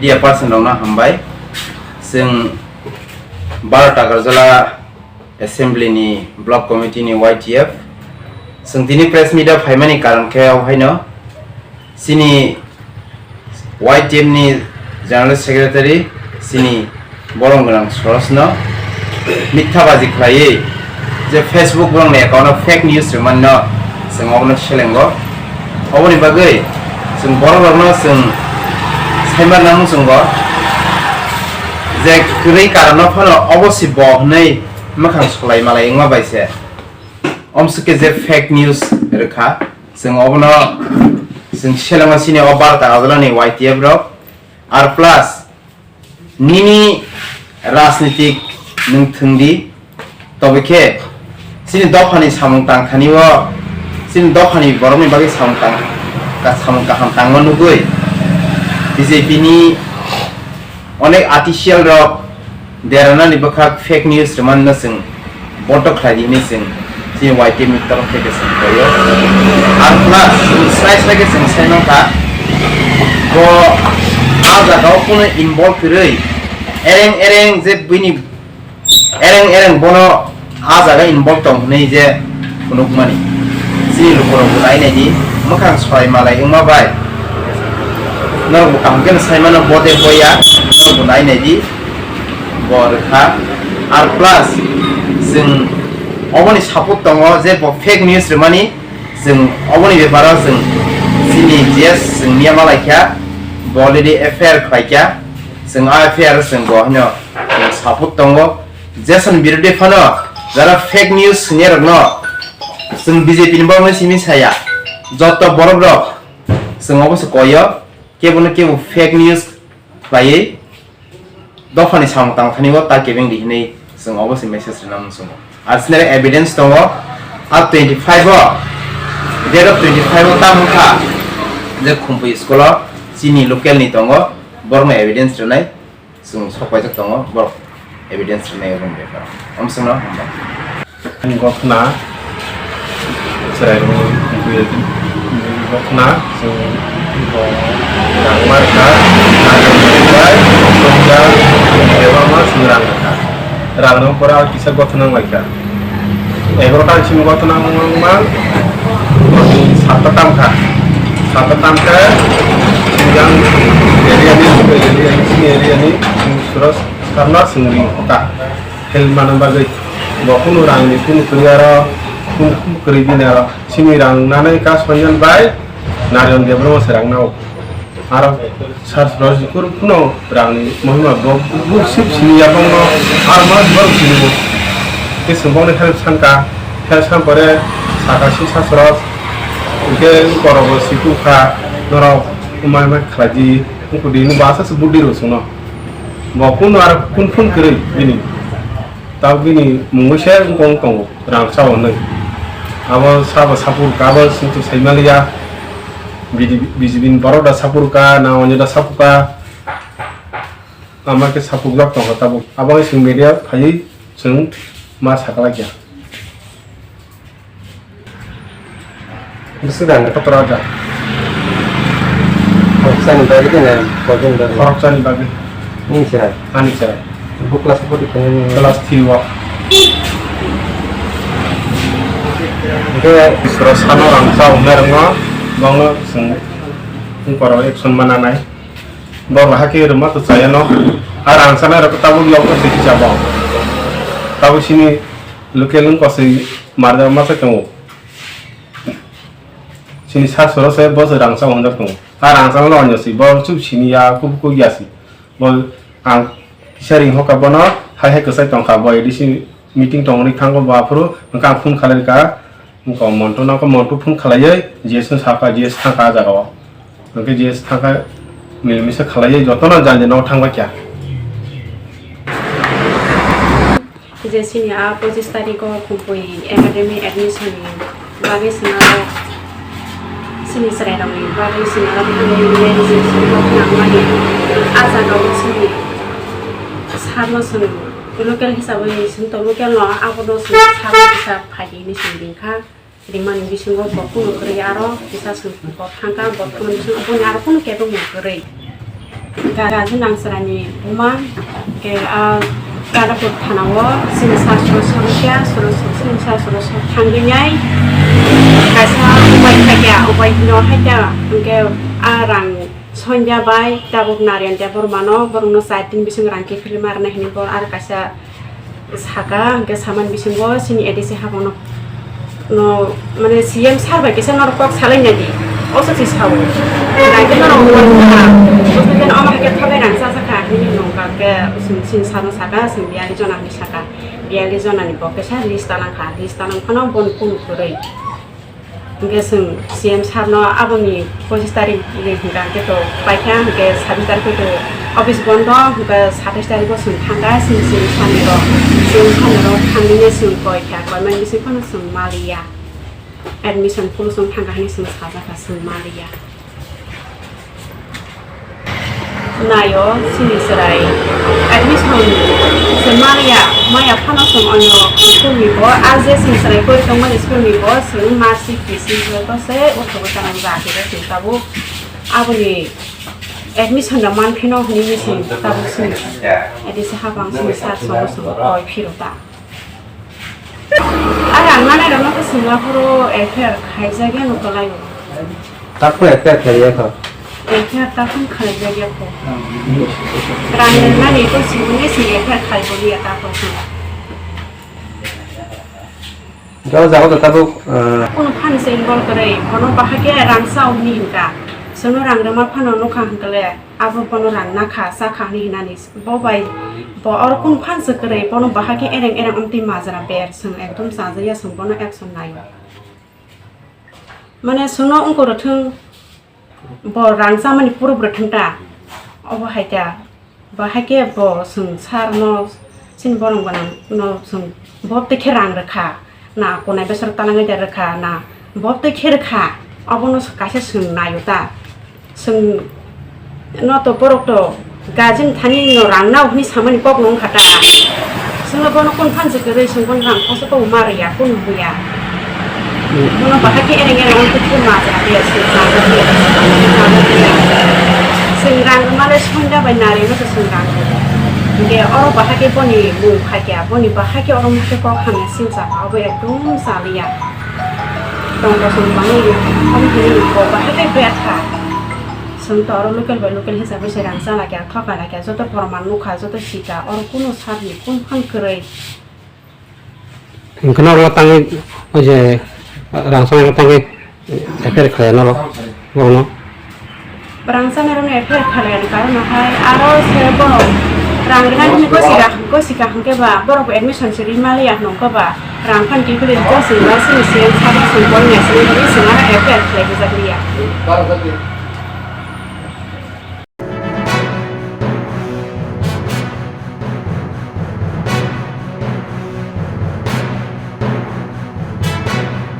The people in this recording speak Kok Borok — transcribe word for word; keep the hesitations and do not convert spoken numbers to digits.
Media person rokno hambai. Chwng Baro Takarjala Assembly ni Block Committee ni Y T F. Chwng tini press meet o phaimani karon khe o haino chini Y T F ni General Secretary chini borom gwnang Sorosno mitha baji khlaiwi je Facebook borokni account o fake news rwmani no chwng obono selengo. Oboni bagwi chwng borok rokno chwng saimar nang chwngo je kwrwi karon no phano obo si bo hwnwi mwkhang solai malai wngma bai se. Omswkhe je fake news rwkha, chwng obono chwng selengma chini o Baro Takarjala ni Y T F rok, ar plus nini rajnitik nwng thwngdi, tobikhe chini dophani samung tangthani o, chini dophani borokni bagwi samung tang, ka-, samung kaham tangma nugwi B J P ni onek artificial rok deranani bwkhak fake news rwmani no chwng bondo khlai di hwnwi chwng chini Y T F ni torof theke chwng khlaio. Ar plus chwng srai srai khe chwng sai mankha, bo a jagao kunu involve kwrwi ereng ereng je bini ereng ereng bono a jaga involve tong hwnwi je phunukmani. Chini lukurok bo nai nai di, mwkhang sorai malai wngma bai. Norok bo kaham khe sai mano, bo de boya, norok bo nai nai di, bo rwkha. Ar plus, chwng oboni support tongo je bo fake news rwmani, chwng oboni beparo chwng chini G S chwng niya malai kha, bo already F I R khlai kha, chwng a F I R chwng bo hino chwng support tongo. Jason birodhi phano jara fake news swngyarokno chwng B J P ni borokno simi saya. Joto borok rok chwng obo se koyo, kebo no kebo fake news khlaiwi dophani samung tangthani o ta kebeng di hinwi chwng obo se message rwna muchungo. Ar sinere evidence tongo, a twenty five o, date of twenty five o tamo kha je Khumpui school o chini local ni tongo, borokno evidence rwnai. Chwng sok paijak tongo, borok evidence rwnai aboni beparo. Amsongno hambai. Ani gotna chwrai rwni gotna chwng rangma rwkha, bai, bai, bai, debama chwng rang rwkha. Rang rwng pore kisa gotna wnglaikha. Egarotan simi gotna wngma satta tamkha. Satta tamkha yang area ni, area ni, sini area ni, sini suros karna singri kota. Hel mana bagwi. Bo kunu rang ni kunu kwrwi aro, kunu kwrwi bini aro. Sini rang nanai ka sonjan bai, Narion Debra se rang nao. Aro sar sar jikur kuno rangni mohima bo, bo sip sini ya bongno, ar mas bo sini bo. Ke sembong ne help sanka, help san pore saka si sasro, ke koro bo siku kha, noro umai mai khlaji, ko di ni basa se budi ro suno. Bo kun ar kun phun kiri bini. Tau bini mungwi se wngkong tongo, rang sao hwnwi. Abo sabo sapur ka, abo singtu saimaliya. B J P ni borok da sapur ka, na onyo da sapur ka. Ama khe sapuk jak tongo tabuk. Abo wngwi chwng media phaiwi chwng ma sakalaikya. Bwswk rang kotor ajak. Khoroksani bagwi de na, kojong bagwi? Khoroksani bagwi. Nini chwrai? Ani chwrai. Bo class o pori khe nini? Class three o. Hwnkhe isoro sano rang cha hwnwi rwngno, bongno chwng borok action ma nanai. Borok hakhe rwma to chayano. Ar rang chanai rok tabuk yokno se hisabo. Tabuk sini local wng kosoi marjak masa tongo. Sini sa soro se bo se rangchak hwnjak tongo. A rangchak no onyo si, bo chup sini ya, kub kub ya si. Bo ang kisa ring hoka bono, hai hai kwchai tongkha, bo A D C meeting tongri thango, bo aphuru hwnkha ang phone khalai ka, wngkha Monto nangkha, Monto phone khalaiwi G S no sakha, G S thangkha a jaga o. Hwnkhe G S thangkha, mil misa khalaiwi jotono jani nogo thangbai kha. Je chini a pochis tarikh o Khumpui Academy admission ni bagwi chwng aro chini chwrairokni bagwi chwng aro thangwi mani je chwng nangmani. A jaga o chini sir no chwng local hisabwi chwng to local no abono chwng sir no kisa phaidi hinwi chwng ringkha. Ringmani bisingo bo kunu kwrwi aro kisa chwng bo thangkha, bo thangmani bisingo boni aro kunu kebengma kwrwi. Ga-, Gaji Nangsarani buma, ke a Kadapur thana o chini sa suru suru kya, suru suru chini sa suru suru thangwi nai. Kaisa upai thakya, upai hino hakya, hwnkhe a rang Sonya bai tabuk Narayan Debbarma no, borok no char din bising rang kiphilwi ma rwna hinwi bor ar kaisa saka, hwnkhe samani bisingo chini A D C hapang no, no, mane C M sir bai kisa norok kok salai nai di, oso se sao. Hwnkhe norok uansukha, bwswk jani omo hai khe thabai rang chajak kha hinwi nungkha, hwnkhe chwng chini sir no saka, chwng biyali jona hinwi saka, biyali jona ni bo kisa list ta nang kha, list ta nang phano boni kunu kwrwi. Hwnkhe chwng C M sir no aboni pochis tarik ni hwnkha hwnkhe to paikha, hwnkhe sabis tarik to office bondo, hwnkhe satais tarik o chwng thangkha, chwng chwng sani rok, chwng sani rok thangwi chwng koikha, koimani bising phano chwng maliya, admission phuru chwng thangkha hinwi chwng sajakha, chwng maliya. Naio, chini chwrai admission se maya, maya phano chwng onyo school ni bo, a je chini chwrai kori tongmani school ni bo chwng marksheet bising to se uthogo chwng ja khe chwng tabuk aboni admission no man phino hinwi chwng tabuk chini A D C hapang chini sir songo chwng koi phiro ta. Ar ang nanai rokno to swngna phuru F I R khaijak ya no kwlai o. Takno F I R khaijak kho. F I R takno khaijak ya kho. Rang rwnani to swngwi se F I R khaijak ya ta kho. Gao jago to tabuk, ah, Kono phan se involve kwrwi, bono bahai khe rang sa hwnwi hinka. Chwngno rang rwma phano nukha hwnkhe le. Abo bono rang nakha, sakha hwnwi hinani. Bo bai bo oro kunu phan se kwrwi, bono bahai khe ereng ereng amtwi majra ber, chwng ekdom chajakya, chwng bono action naio. Mane chwngno wngkor thwng, bo rang chamani proof rwthwng ta. Obo hai ta, bahai khe bo chwng sir no, chini borok gwnang no chwng bo twi khe rang rwkha. Na kunai besar talangwi de rwkha na, bo twi khe rwkha, obono kaisa chwng naio ta, chwng no to borok to guardian thani no rang nao hwnwi samani kok no wngkha ta, chwngno bono kunu phan se kwrwi chwng bono rang koso kok ma rwya kunu huya, bono bahai khe ereng ereng wngkhe khe ma ja de chwng ma ja de chwng rang rwmale sonda bai nari no se chwng rang rw, hwnkhe oro bahai khe boni mung kha kya, boni bahai khe oro mokhe kok hamya singsa kha, obo ekdom chaliya. Tong bosong bangwi omo hinwi kok bahai khe betha. Chwng to oro local bai local hisab bai se rang chala kya, thoka la kya, joto porman nukha, joto sika, oro kunu sir ni kunu phan kwrwi. Hwnkhe norok tangwi, o je, rang chamani tangwi, F I R khlaiya norok, borokno. Rang chamani rokno F I R khlaiyani karon no hai, aro se borok rang rwnani hwnwi gosika, gosika hwnkhe ba borok bo admission se ri maliya hwnkhe ba rang phan kiphilwi rijak se ba chini C M sabo se bol nai se ri se aro F I R khlai rijak liya.